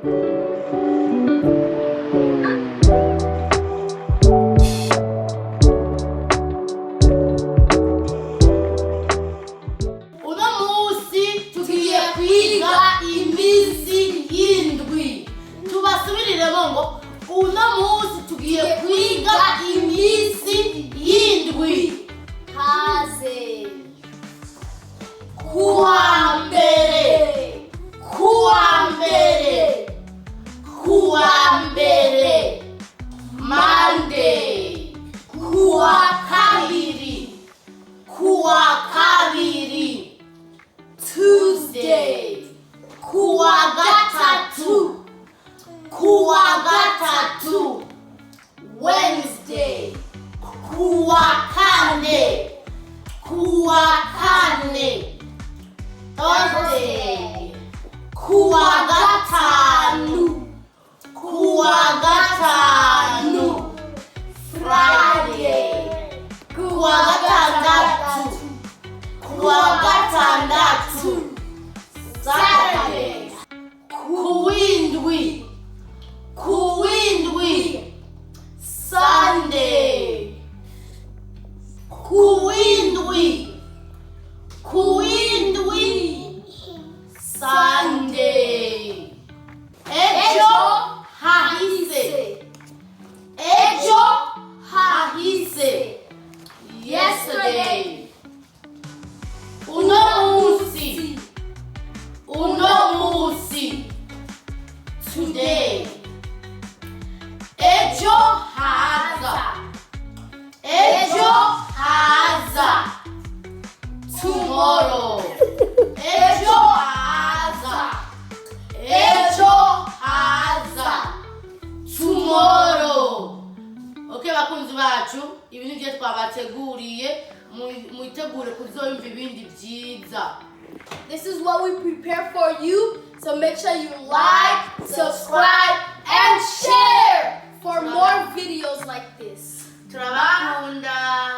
Uno munsi tugiye kwiga imisi y'indwi. Kaze. Kuwa mbere, kuwa mbere, kuwa mbere, Monday. Kuwa kabiri, kuwa kabiri, Tuesday. Kuwa gatatu, kuwa gatatu, Wednesday. Kuwa kane, kuwa kane, Thursday. Kuwa gatanu, kuwa gatanu, Friday. Kuwa gatandatu, kuwa gatandatu, Saturday. Kuwindwi, kuwindwi, Sunday. Kuwindwi, kuwindwi, Sunday. Ejo hahise, ejo hahise, yesterday. Uno munsi, uno munsi, today. Ejo haza, ejo haza, tomorrow. Ejo haza, ejo haza, tomorrow. Okay, bakunzi bacu, ibintu bye twabateguriye, muitegure kuzoyumva ibindi byiza. This is what we prepare for you, so make sure you like, subscribe, and share for more videos like this. Turabakunda.